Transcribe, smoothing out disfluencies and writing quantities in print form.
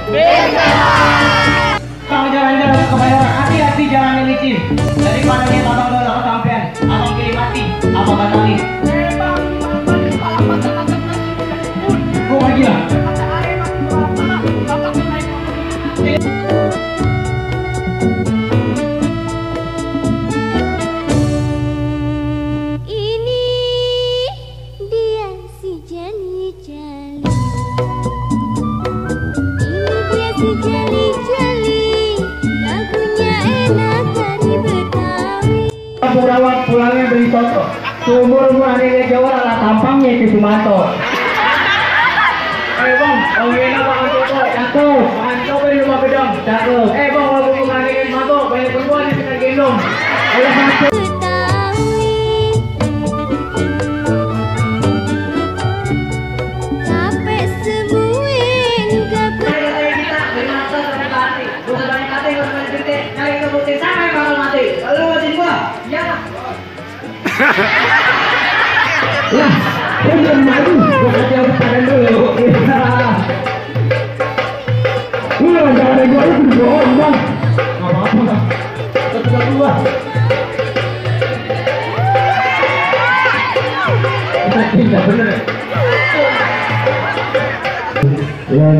Kalau jalan-jalan ke Bayaran, hati-hati jangan licin. Daripada lihat abang dulu apa sampean, abang kiri mati, abang batalin. Kok lagi lah? Rawat pulangnya beli soto. Seumur-umur adiknya Jawa lah tampangnya ke Sumanto. Bang, ini apa soto? Cakep. Makan coba di rumah gedang. Cakep. Bang, kalau mau ngadain Sumanto, banyak perempuan yang kena gendong. Ayo masuk. Lah, saya belum maju. Gua kasih aku pakai dulu. Jangan ada gua itu bohong, Bang. Enggak apa-apa. Tetap gua. Tidak benar. Yang